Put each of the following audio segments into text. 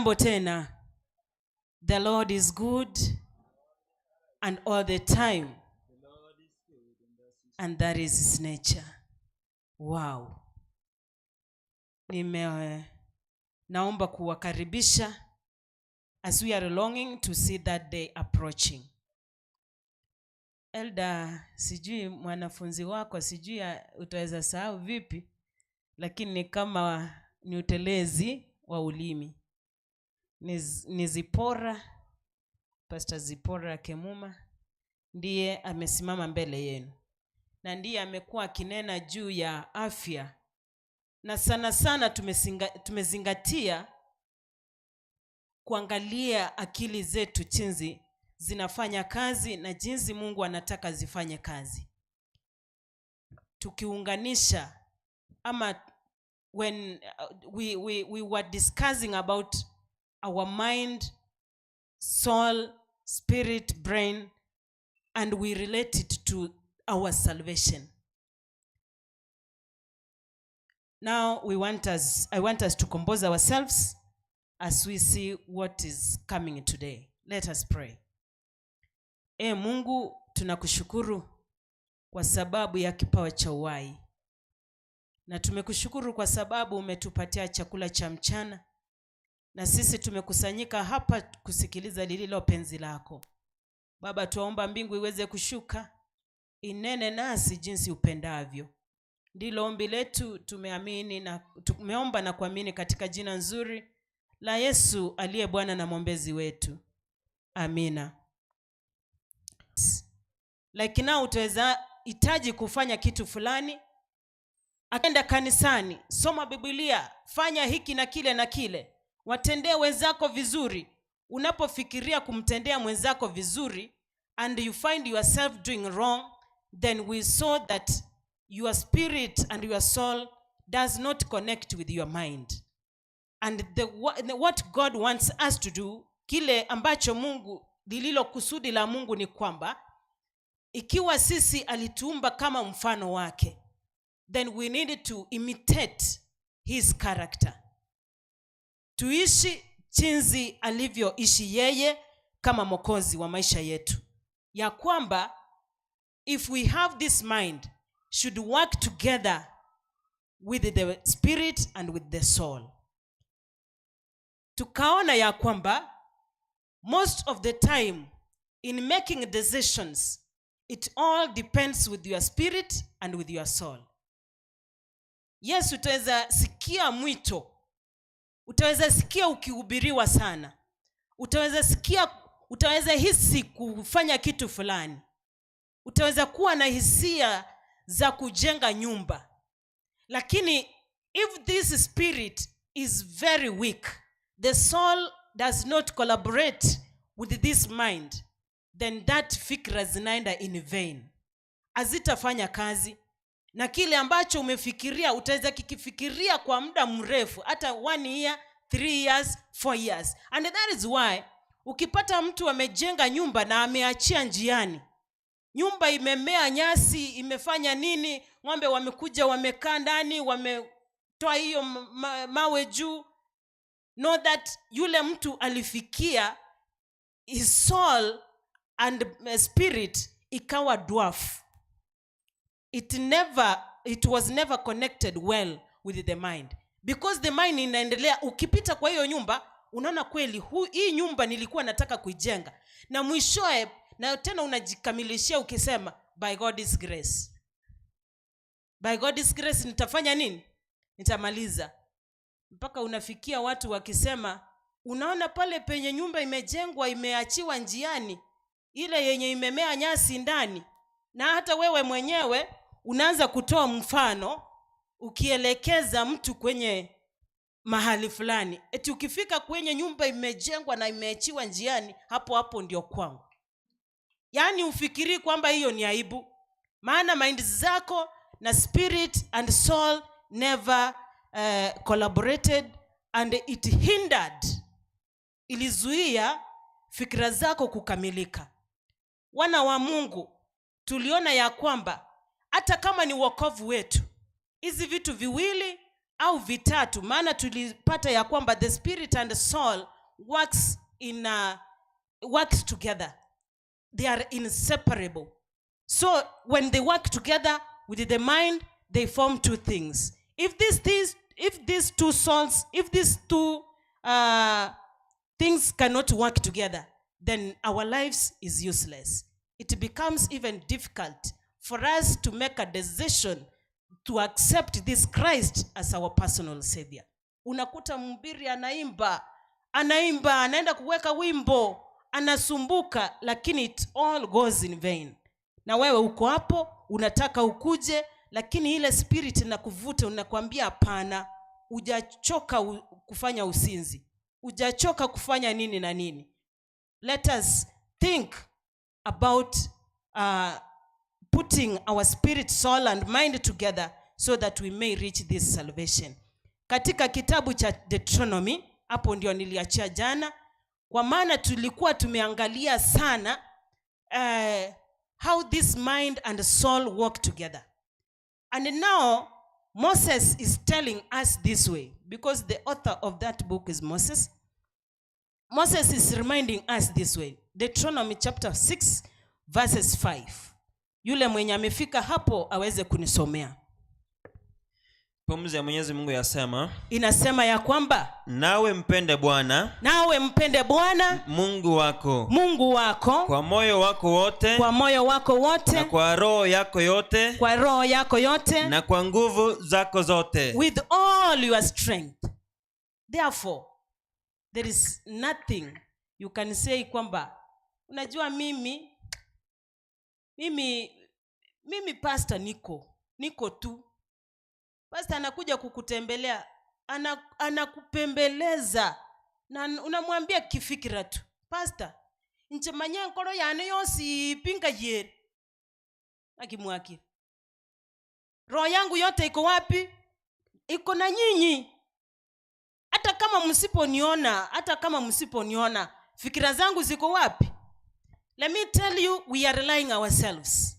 Hamjambo tena. The Lord is good and all the time. And that is his nature. Wow. Naomba kuwakaribisha as we are longing to see that day approaching. Elder, sijui mwanafunzi wako, sijui utaweza sahau vipi, lakini ni kama ni utelezi wa ulimi. Ni Zipora, Pastor Zipora Kemuma ndiye amesimama mbele yenu na ndiye amekuwa akinena juu ya afya, na sana sana tumezingatia kuangalia akili zetu jinsi zinafanya kazi na jinsi Mungu anataka zifanye kazi, tukiunganisha ama when we were discussing about our mind, soul, spirit, brain, and we relate it to our salvation. Now I want us to compose ourselves as we see what is coming today. Let us pray. E Mungu, tunakushukuru kwa sababu ya kipawa cha uhai, na tumekushukuru kwa sababu umetupatia chakula cha mchana, na sisi tumekusanyika hapa kusikiliza lililo penzi lako. Baba, tuomba mbingu iweze kushuka inene nasi jinsi upendavyo. Ndilo ombi letu, tumeamini na tumeomba na kuamini katika jina nzuri la Yesu aliye Bwana na mwombezi wetu. Amina. Like now utaweza hitaji kufanya kitu fulani, akaenda kanisani, soma Biblia, fanya hiki na kile na kile, watendee wenzako vizuri. Unapofikiria kumtendea mwenzako vizuri and you find yourself doing wrong, then we saw that your spirit and your soul does not connect with your mind. And what God wants us to do, kile ambacho Mungu, lililo kusudi la Mungu ni kwamba ikiwa sisi alituumba kama mfano wake, then we need to imitate his character, tuishi jinsi alivyoishi yeye kama mwokozi wa maisha yetu, ya kwamba if we have this mind should work together with the spirit and with the soul. Tukaona ya kwamba most of the time in making decisions, it all depends with your spirit and with your soul. Yes, utaweza sikia mwito, utaweza sikia ukihubiriwa sana, utaweza sikia, utaweza hisi kufanya kitu fulani, utaweza kuwa na hisia za kujenga nyumba, lakini if this spirit is very weak, the soul does not collaborate with this mind, then that fikra zinaenda in vain, hazitafanya kazi. Na kile ambacho umefikiria utaweza kikifikiria kwa muda mrefu, hata 1 year, 3 years, 4 years. And that is why ukipata mtu amejenga nyumba na ameachia njiani, nyumba imemea nyasi, imefanya nini, ng'ombe wamekuja wamekaa ndani, wametoa hiyo mawe juu, know that yule mtu alifikia his soul and spirit ikawa dwarf. It was never connected well with the mind, because the mind inaendelea. Ukipita kwa hiyo nyumba unaona kweli hii nyumba nilikuwa nataka kuijenga, na mwishoe na tena unajikamilishia ukisema, "By God's grace, by God's grace nitafanya nini? Nitamaliza." Mpaka unafikia watu wakisema, "Unaona pale penye nyumba imejengwa imeachiwa njiani, ile yenye imemea nyasi ndani?" Na hata wewe mwenyewe unaanza kutoa mfano ukielekeza mtu kwenye mahali fulani, eti ukifika kwenye nyumba imejengwa na imeachiwa njiani, hapo hapo ndio kwangu. Yaani ufikirii kwamba hiyo ni aibu, maana mind zako na spirit and soul never collaborated and it hindered, ilizuia fikira zako kukamilika. Wana wa Mungu, tuliona ya kwamba hata kama ni wokovu wetu, hizi vitu viwili au vitatu, maana tulipata ya kwamba the spirit and soul works together. They are inseparable. So when they work together with the mind, they form two things. If these things, if these two souls, if these two things cannot work together, then our lives is useless. It becomes even difficult for us to make a decision to accept this Christ as our personal savior. Unakuta mhubiri anaimba, anaimba, anaenda kuweka wimbo, anasumbuka, lakini it all goes in vain. Na wewe uko hapo unataka ukuje, lakini ile spirit inakuvuta, unakwambia hapana, hujachoka kufanya uzinzi, hujachoka kufanya nini na nini. Let us think about putting our spirit, soul and mind together so that we may reach this salvation. Katika kitabu cha Deuteronomy, hapo ndio niliachia jana, kwa maana tulikuwa tumeangalia sana how this mind and soul work together. And now Moses is telling us this way, because the author of that book is Moses. Moses is reminding us this way. Deuteronomy chapter 6 verses 5. Yule mwenye amefika hapo aweze kunisomea. Pumzi ya Mwenyezi Mungu yasema, Inasema ya kwamba, nawe mpende Bwana nawe mpende Bwana Mungu wako Mungu wako kwa moyo wako wote kwa moyo wako wote na kwa roho yako yote kwa roho yako yote na kwa nguvu zako zote. With all your strength. Therefore, there is nothing you can say kwamba unajua mimi pastor niko tu. Pastor anakuja kukutembelea, anakupembeleza na unamwambia kifikira tu, "Pastor, nchemanye nkoro yane yosi pinga yere akimwaki, roho yangu yote iko wapi? Iko na nyinyi. Hata kama msiponiona, hata kama msiponiona, fikira zangu ziko wapi?" Let me tell you, we are relying ourselves.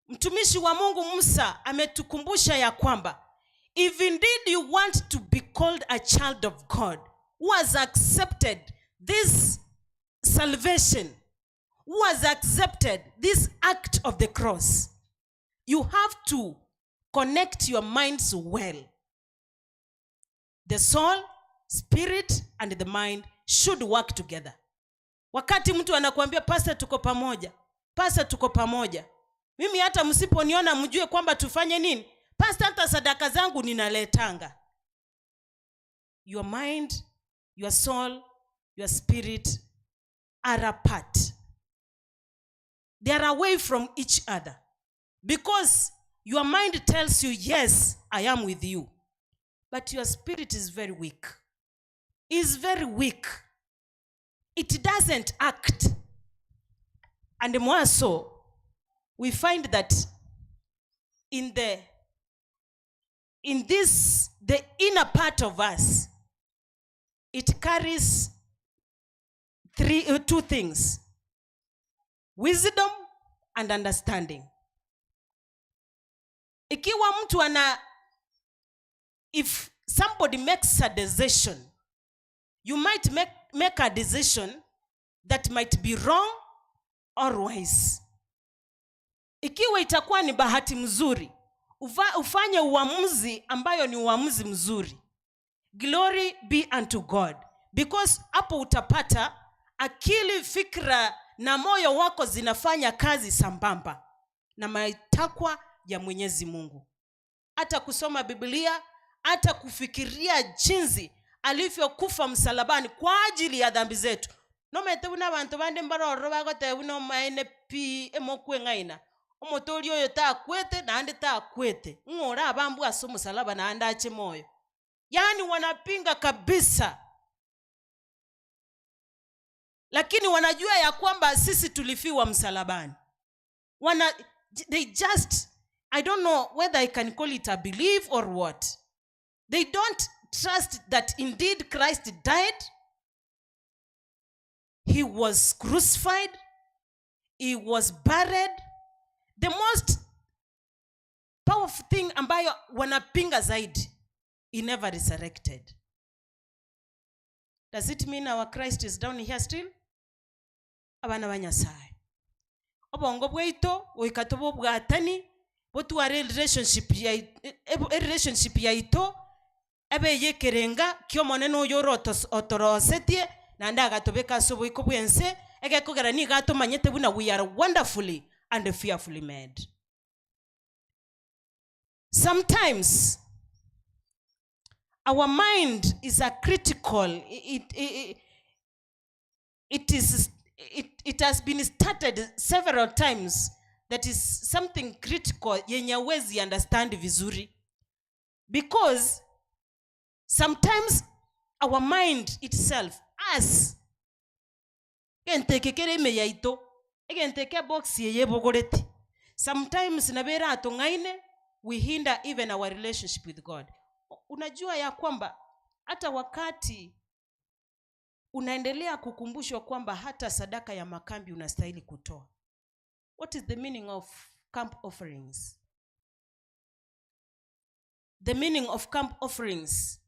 Mtumishi wa Mungu Musa ametukumbusha ya kwamba if indeed you want to be called a child of God who has accepted this salvation, who has accepted this act of the cross, you have to connect your minds well. The soul, spirit and the mind should work together. Wakati mtu anakuambia, "Pastor, tuko pamoja, pastor, tuko pamoja, mimi hata msiponiona mjue kwamba tufanye nini, pastor, hata sadaka zangu ninaletanga." Your mind, your soul, your spirit are apart. They are away from each other, because your mind tells you, "Yes, I am with you," but your spirit is very weak, is very weak. It doesn't act. And more so, we find that in this, the inner part of us, it carries two things: wisdom and understanding. Ikiwa mtu ana, if somebody makes a decision, you might make a decision that might be wrong or wise. Ikiwa itakuwa ni bahati mzuri ufanye uamuzi ambayo ni uamuzi mzuri, glory be unto God, because hapo utapata akili, fikra na moyo wako zinafanya kazi sambamba na matakwa ya Mwenyezi Mungu. Hata kusoma Biblia, hata kufikiria jinsi alivyokufa msalabani kwa ajili ya dhambi zetu. Nomete buna abanto bande mbarororo bagoteba buna omaene pi emokweng'aina omotori oyo takwete naende takwete ng'ora abambwe ase omosalaba naende ache moyo. Yaani wanapinga kabisa, lakini wanajua ya kwamba sisi tulifiwa msalabani. Wana they just, I don't know whether I can call it a belief or what, they don't trust that indeed Christ died, he was crucified, he was buried. The most powerful thing ambayo wanapinga zaidi, he never resurrected. Does it mean our Christ is down here still? Abana ba Nyasaye, obongo bwaito goika tobe obwatani, botware relationship relationship yaito ebe yekerenga kiomonene oyo ore otorosetie naende agatobeka ase oboiko bwa ense egekogera niga atomanyete buna we are wonderfully and fearfully made. Sometimes our mind is a critical, it has been started several times that is something critical yenye huwezi understand vizuri, because sometimes our mind itself, us genteke kere ime yaito egenteke box eye ebogoreti, sometimes nabera atong'aine, we hinder even our relationship with God. Unajua ya kwamba hata wakati unaendelea kukumbushwa kwamba hata sadaka ya makambi unastahili kutoa. What is the meaning of camp offerings? The meaning of camp offerings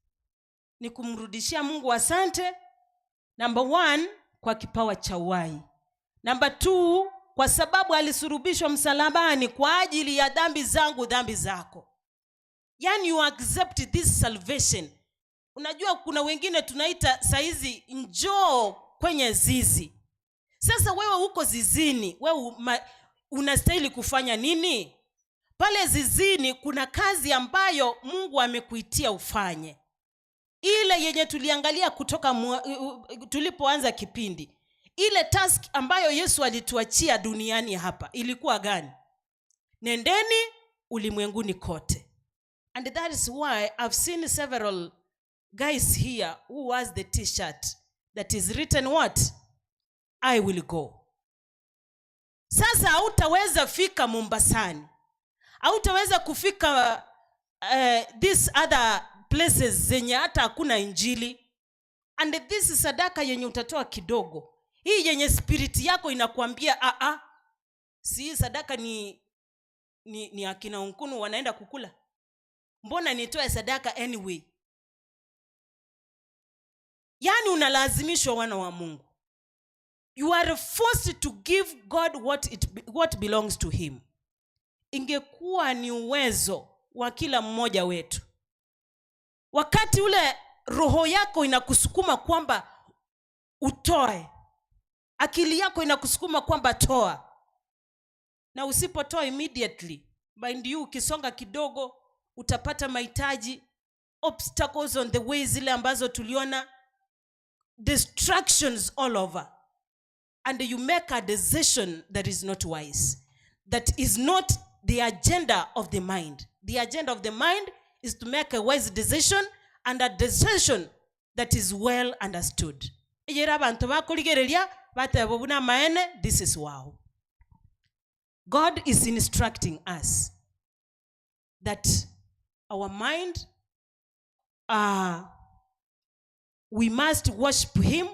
ni kumrudishia Mungu asante, number one, kwa kipawa cha uhai; number two, kwa sababu alisurubishwa msalabani kwa ajili ya dhambi zangu, dhambi zako. Yani you accept this salvation. Unajua kuna wengine tunaita saizi njoo kwenye zizi. Sasa wewe uko zizini, wewe unastahili kufanya nini pale zizini? Kuna kazi ambayo Mungu amekuitia ufanye, ile yenye tuliangalia kutoka tulipoanza kipindi. Ile task ambayo Yesu alituachia duniani hapa ilikuwa gani? Nendeni ulimwenguni kote. And that is why I've seen several guys here who has the T-shirt that is written what? "I will go." Sasa hautaweza fika Mombasani, hautaweza kufika these other places zenye hata hakuna injili, and this sadaka yenye utatoa kidogo, hii yenye spirit yako inakuambia, "Aa, si hii sadaka ni akina Unkunu wanaenda kukula, mbona nitoe sadaka anyway?" Yaani unalazimishwa, wana wa Mungu. You are forced to give God what belongs to him. Ingekuwa ni uwezo wa kila mmoja wetu, wakati ule roho yako inakusukuma kwamba utoe, akili yako inakusukuma kwamba toa, na usipotoa immediately, mind you, ukisonga kidogo utapata mahitaji, obstacles on the way, zile ambazo tuliona, distractions all over, and you make a decision that is not wise, that is not the agenda of the mind. The agenda of the mind is to make a wise decision, and a decision that is well understood, eyera abantu bakorigereria bateba buna maene. This is wow. God is instructing us that our mind, we must worship him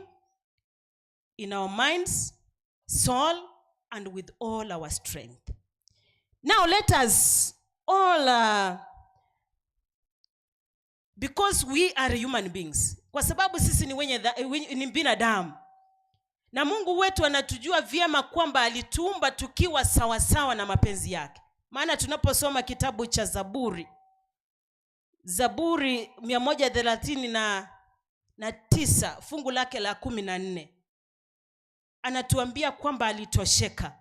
in our minds, soul, and with all our strength. Now let us all, because we are human beings, kwa sababu sisi ni ni binadamu, na Mungu wetu anatujua vyema kwamba alituumba tukiwa sawasawa na mapenzi yake. Maana tunaposoma kitabu cha Zaburi, Zaburi 139 fungu lake la 14, anatuambia kwamba alitosheka.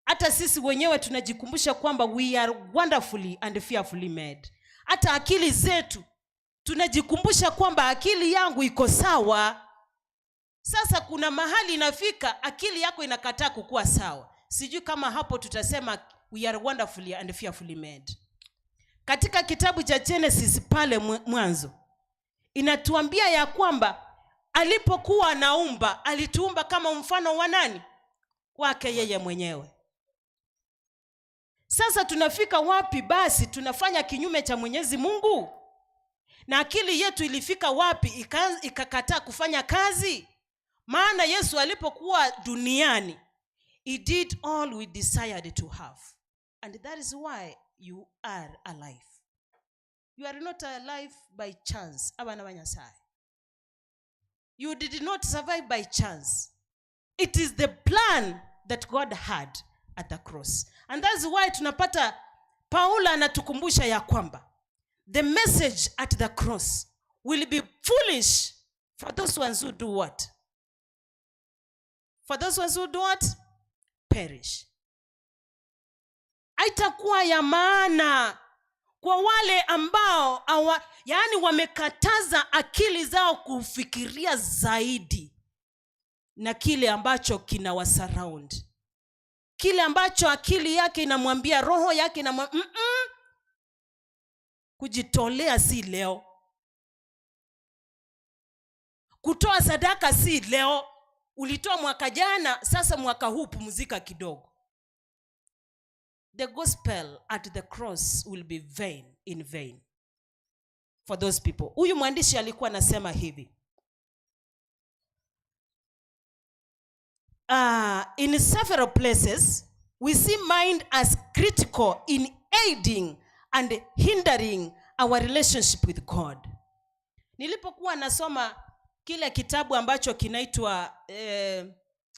Hata sisi wenyewe tunajikumbusha kwamba we are wonderfully and fearfully made. Hata akili zetu tunajikumbusha kwamba akili yangu iko sawa. Sasa kuna mahali inafika akili yako inakataa kukuwa sawa. Sijui kama hapo tutasema we are wonderfully and fearfully made. Katika kitabu cha Genesis pale mwanzo inatuambia ya kwamba alipokuwa anaumba, alituumba kama mfano wa nani? Wake yeye mwenyewe. Sasa tunafika wapi basi tunafanya kinyume cha Mwenyezi Mungu? Na akili yetu ilifika wapi ikakataa kufanya kazi? Maana Yesu alipokuwa duniani, he did all we desired to have, and that is why you are alive. You are not alive by chance, abana ba Nyasaye. You did not survive by chance. It is the plan that God had at the cross, and that's why tunapata Paulo anatukumbusha ya kwamba the message at the cross will be foolish for those ones who do what? For those ones who do what? Perish. Haitakuwa ya maana kwa wale ambao yaani wamekataza akili zao kufikiria zaidi na kile ambacho kinawasurround, kile ambacho akili yake inamwambia, roho yake inamwambia, Kujitolea si leo, kutoa sadaka si leo. Ulitoa mwaka jana, sasa mwaka huu pumzika kidogo. The gospel at the cross will be vain in vain for those people. Huyu mwandishi alikuwa anasema hivi: In several places we see mind as critical in aiding and hindering our relationship with God. Nilipokuwa nasoma kile kitabu ambacho kinaitwa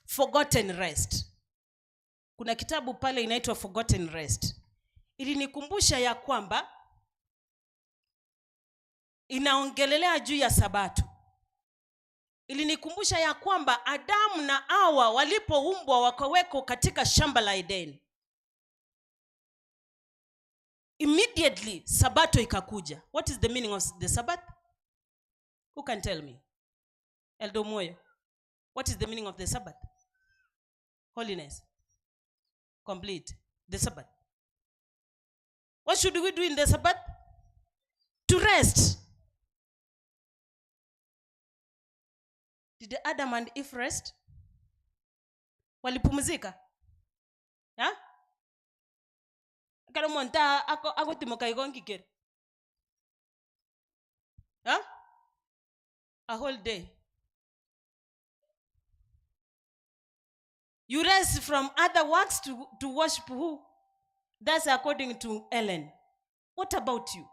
Forgotten Rest, kuna kitabu pale inaitwa Forgotten Rest, ilinikumbusha ya kwamba inaongelelea juu ya Sabato. Ilinikumbusha ya kwamba Adamu na Hawa walipoumbwa wakawekwa katika shamba la Edeni, immediately Sabato ikakuja. What is the meaning of the Sabbath? Who can tell me? Eldo Moyo, what is the meaning of the Sabbath? Holiness complete. The Sabbath, what should we do in the Sabbath? To rest. Did Adam and Eve rest? Walipumzika? Ha? Karo monta ako agotimoka igonkikere. Ha? A whole day. You rest from other works to worship who? That's according to Ellen. What about you?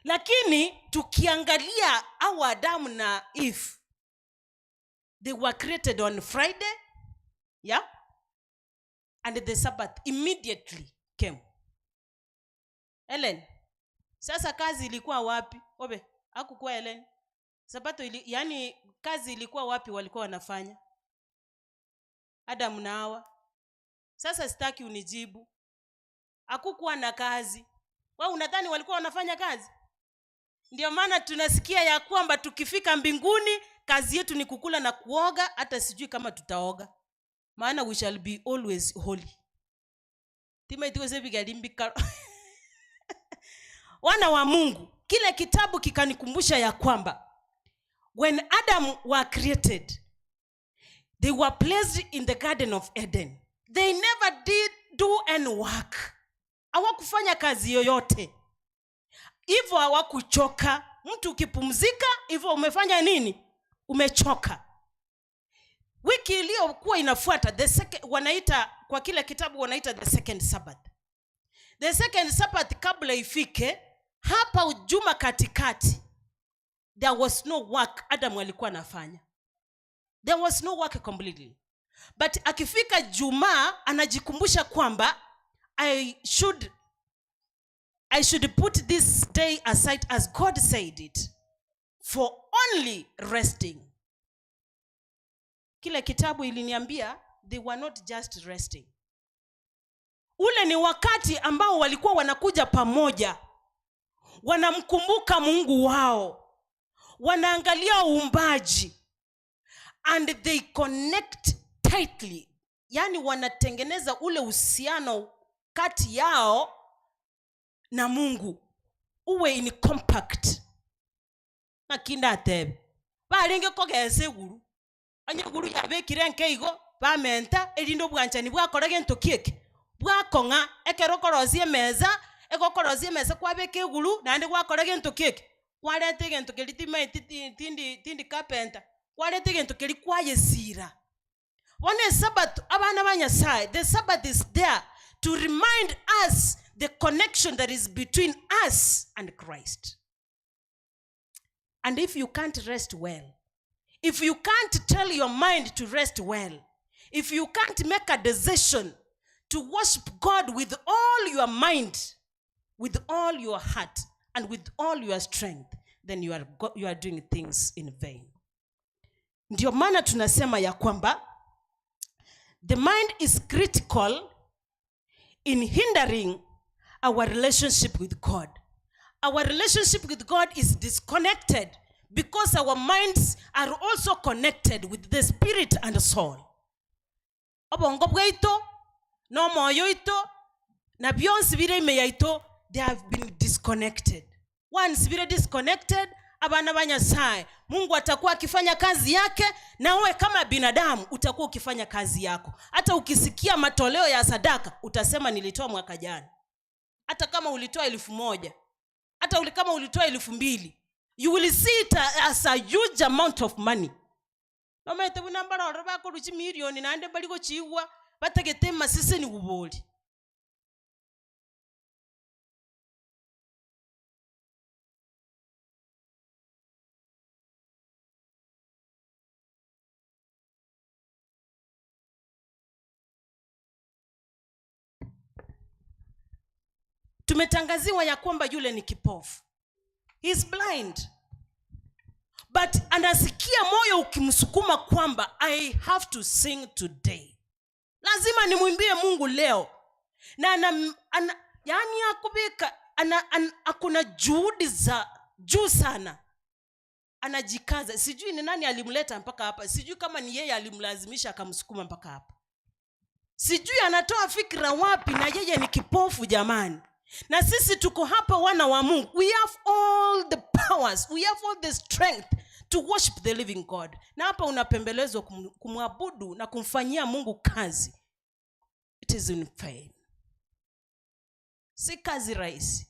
Lakini tukiangalia hawa Adamu na Eve, they were created on Friday, yeah? And the Sabbath immediately came. Ellen, sasa kazi ilikuwa wapi? Obe, hakukuwa Ellen. Sabato ili, yani kazi ilikuwa wapi walikuwa wanafanya? Adamu na Hawa. Sasa sitaki unijibu. Hakukuwa na kazi. Wewe unadhani walikuwa wanafanya kazi? Ndio maana tunasikia ya kwamba tukifika mbinguni kazi yetu ni kukula na kuoga, hata sijui kama tutaoga. Maana we shall be always holy. Wana wa Mungu, kile kitabu kikanikumbusha ya kwamba when Adam were created, they were placed in the Garden of Eden. They never did do any work. Hawakufanya kazi yoyote. Hivyo hawakuchoka. Mtu ukipumzika, hivyo umefanya nini? Umechoka. Wiki iliyokuwa inafuata, the second, wanaita kwa kile kitabu wanaita the second Sabbath. The second Sabbath kabla ifike, hapa juma katikati, there was no work Adam alikuwa anafanya. There was no work completely. But akifika Jumaa anajikumbusha kwamba I should put this day aside as God said it for only resting. Kile kitabu iliniambia they were not just resting. Ule ni wakati ambao walikuwa wanakuja pamoja, wanamkumbuka Mungu wao, wanaangalia uumbaji, and they connect tightly. Yani wanatengeneza ule uhusiano kati yao na Mungu uwe in compact. Makinda atebe barenge kogesa eguru, onye eguru yabekire nkeigo bamenta erinde obwanchani bwakora gento kieke bwakong'a ekero okorosia emeza, egokorosia emesa kwabeka eguru naende gwakora gento kieke kwareta egento keria timaeti tindi tindi carpenter kwareta egento keria kwayesira. Bono esabato abana ba Nyasaye, the Sabbath is there to remind us the connection that is between us and Christ. And if you can't rest well, If you can't tell your mind to rest well, if you can't make a decision to worship God with all your mind, with all your heart, and with all your strength, then you are doing things in vain. Ndio maana tunasema ya kwamba the mind is critical in hindering our relationship with God. Our relationship with God is disconnected because our minds are also connected with the spirit and soul. Obongo bwaito n'omwoyo oito na bionsi bire ime yaito, they have been disconnected. Once bire disconnected, abana ba Nyasaye, Mungu atakuwa akifanya kazi yake, na wewe kama binadamu utakuwa ukifanya kazi yako. Hata ukisikia matoleo ya sadaka utasema nilitoa mwaka jana. Hata kama ulitoa 1,000, hata kama ulitoa 2,000, you will see it as a huge amount of money. Nomete buna mbarore bakoruchi milioni naende bari gochigwa batagete masese ni bubori. Tumetangaziwa ya kwamba yule ni kipofu. He is blind. But anasikia moyo ukimsukuma kwamba I have to sing today. Lazima nimwimbie Mungu leo. Na ana, yani akubika, ana, ana, akuna juhudi za juu sana. Anajikaza. Sijui ni nani alimleta mpaka hapa. Sijui kama ni yeye alimlazimisha akamsukuma mpaka hapa. Sijui anatoa fikra wapi na yeye ni kipofu jamani. Na sisi tuko hapa wana wa Mungu. We have all the powers, we have all the strength to worship the living God. Na hapa unapembelezwa kumwabudu na kumfanyia Mungu kazi. It is in vain. Si kazi rahisi.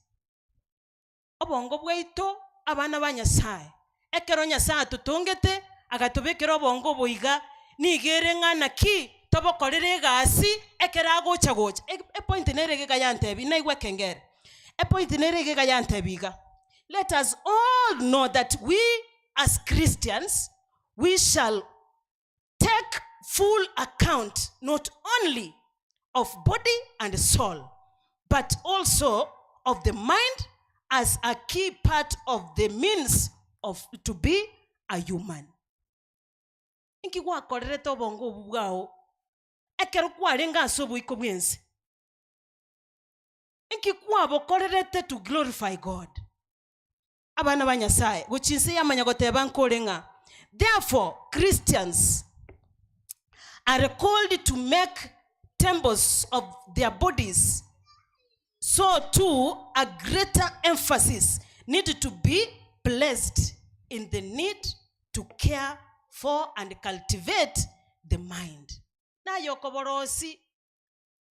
Obongo bwaito abana ba Nyasaye. Ekero Nyasaye atutungete agatubekera obongo boiga nigere ng'ana ki tobokorere egasi ekero agocha gocha. Epoint nere gega yantebi naigwe kengere. Epoint nere gega yantebi iga. Let us all know that we as Christians, we shall take full account not only of body and soul, but also of the mind as a key part of the means of to be a human. Inki gwakorerete obongo obu bwao ekero kwarenge ase oboiko bwensi. Inki kwabokorerete to glorify God. Abana ba Nyasaye gochinse yamanya goteba nkore ng'a. Therefore, Christians are called to make temples of their bodies. So too, a greater emphasis need to be placed in the need to care for and cultivate the mind. Nayo koborosi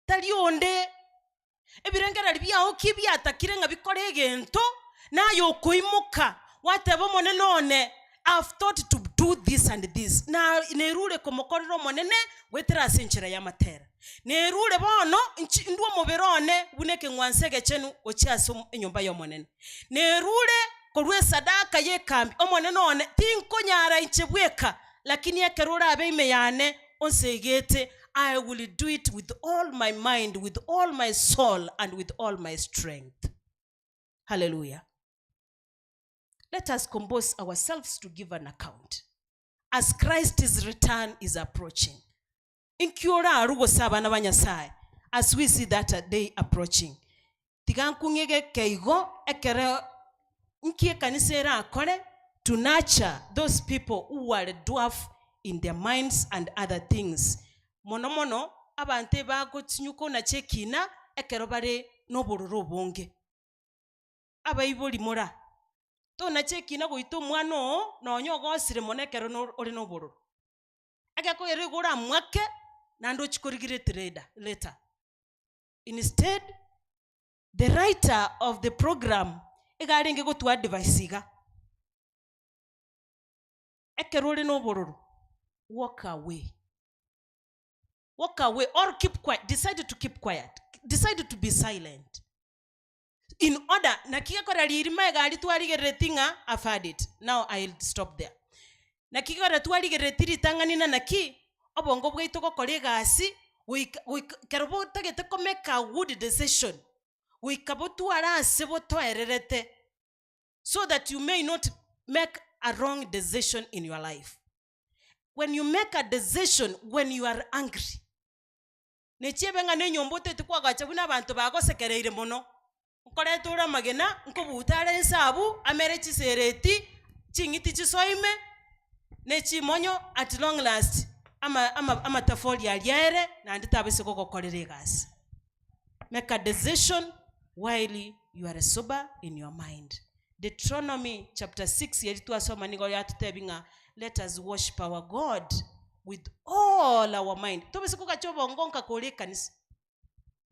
tari onde ebirengereri biao ki biatakire ng'a bikore egento nayo okoimoka wateba omonene one I've thought to do this and this. Na nerure komokorera omonene gwetera ase enchera ya matera. Nerure bono ndwo omobere one buneke ng'wanse egechenu gochia ase enyomba ya omonene. Nerure korwa esadaka y'ekambi omonene one tinkonyara inche bweka lakini ekero orabe ime yane onsegete I will do it with all my mind, with all my soul, and with all my strength. Hallelujah. Let us compose ourselves to give an account as Christ's return is approaching. Inkiora arugo saba na ba Nyasaye as we see that day approaching. Tiga nkung'ege keigo ekere nkie kanisa era akore to nurture those people who are dwarf in their minds and other things. Mono mono abante bagotinyuka na chekina ekero bare n'obororo obonge. Abaibori mora tona chekina goita omwana oo nonya ogosire mono ekero ore n'obororo. Egekogera igo oramwake naende ochikorigirete later. Instead, the writer of the program iga arenge gotwa advice iga. Ekero ore n'obororo, walk away. Walk away or keep quiet. Decide to keep quiet. Decide to be silent. In order, na kigakora ririma egari twarigerereti ng'a I've had it. Now I'll stop there. Naki ekero twarigereretie ritang'ani na naki, obongo bwaito gokora egasi, goika goika ekero botagete komake a good decision, goika botware ase botoererete, so that you may not make a wrong decision in your life. When you make a decision when you are angry, nechiebe ng'a na enyomba otagete koagacha buna abanto bagosekereire mono, nkoreta ore amagena, nkobuta are inse abwo, amere chisereti, ching'iti chisoime, ne chimonyo at long last, ama ama amatafori aria ere, naende tabase gogokorera egasi. Make a decision while you are sober in your mind. Deuteronomy chapter 6 eri twasoma nigo yatotebia ng'a let us worship our God with all our mind. Tobise kogacha obongo nka kore ekanisa.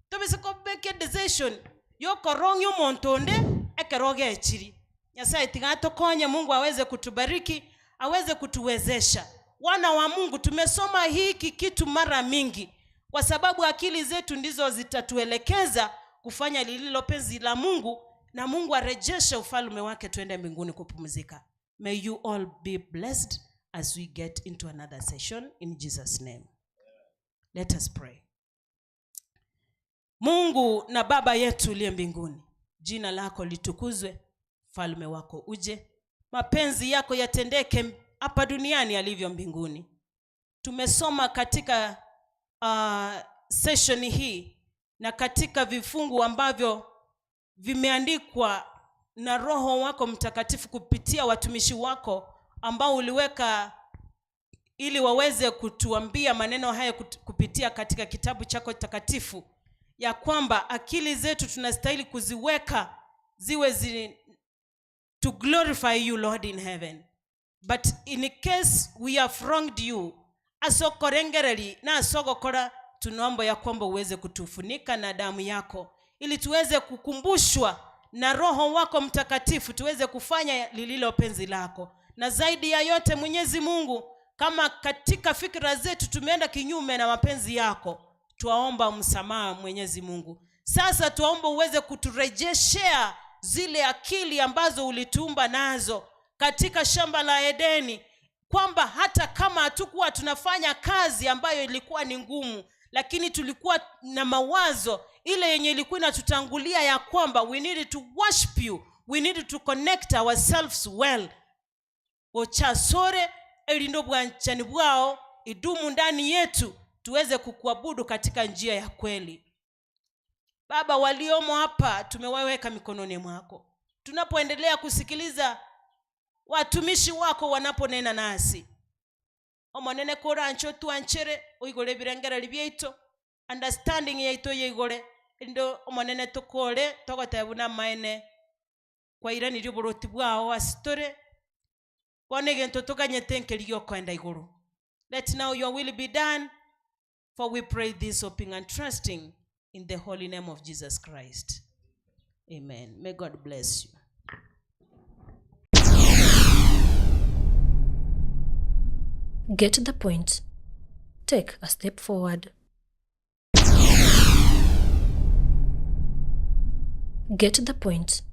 Tobise kobeka edecision yokorong'ia omonto onde ekero ogechiri. Nyasaye tiga atokonye Mungu aweze kutubariki, aweze kutuwezesha. Wana wa Mungu tumesoma hiki kitu mara mingi kwa sababu akili zetu ndizo zitatuelekeza kufanya lililo penzi la Mungu na Mungu arejeshe ufalme wake tuende mbinguni kupumzika. May you all be blessed as we get into another session in Jesus name. Let us pray. Mungu na Baba yetu uliye mbinguni, jina lako litukuzwe, falme wako uje, mapenzi yako yatendeke hapa duniani yalivyo mbinguni. Tumesoma katika session hii na katika vifungu ambavyo vimeandikwa na Roho wako Mtakatifu kupitia watumishi wako ambao uliweka ili waweze kutuambia maneno haya kupitia katika kitabu chako takatifu, ya kwamba akili zetu tunastahili kuziweka ziwe to glorify you Lord in heaven. But in case we have wronged you, asokorengereri na asogokora, tunaomba ya kwamba uweze kutufunika na damu yako ili tuweze kukumbushwa na Roho wako Mtakatifu tuweze kufanya lililo penzi lako. Na zaidi ya yote Mwenyezi Mungu, kama katika fikra zetu tumeenda kinyume na mapenzi yako, twaomba msamaha Mwenyezi Mungu. Sasa twaomba uweze kuturejeshea zile akili ambazo ulituumba nazo katika shamba la Edeni, kwamba hata kama hatukuwa tunafanya kazi ambayo ilikuwa ni ngumu, lakini tulikuwa na mawazo ile yenye ilikuwa inatutangulia ya kwamba we need to worship you, we need to connect ourselves well. Ochasore elindo bwanchani bwao idumu ndani yetu, tuweze kukuabudu katika njia ya kweli. Baba, waliomo hapa tumewaweka mikononi mwako. Tunapoendelea kusikiliza watumishi wako wanaponena nasi, omonene koranche otwanchere oigore ebirengereri biaito, understanding yaito yaigore, endo omonene tokore togoteba buna amaene kwairanirie oboroti bwao ase tore, bono egento toganyete nkeri giokoenda igoro. Let now your will be done, for we pray this hoping and trusting in the holy name of Jesus Christ. Amen. May God bless you. Get the point. Take a step forward. Get the point.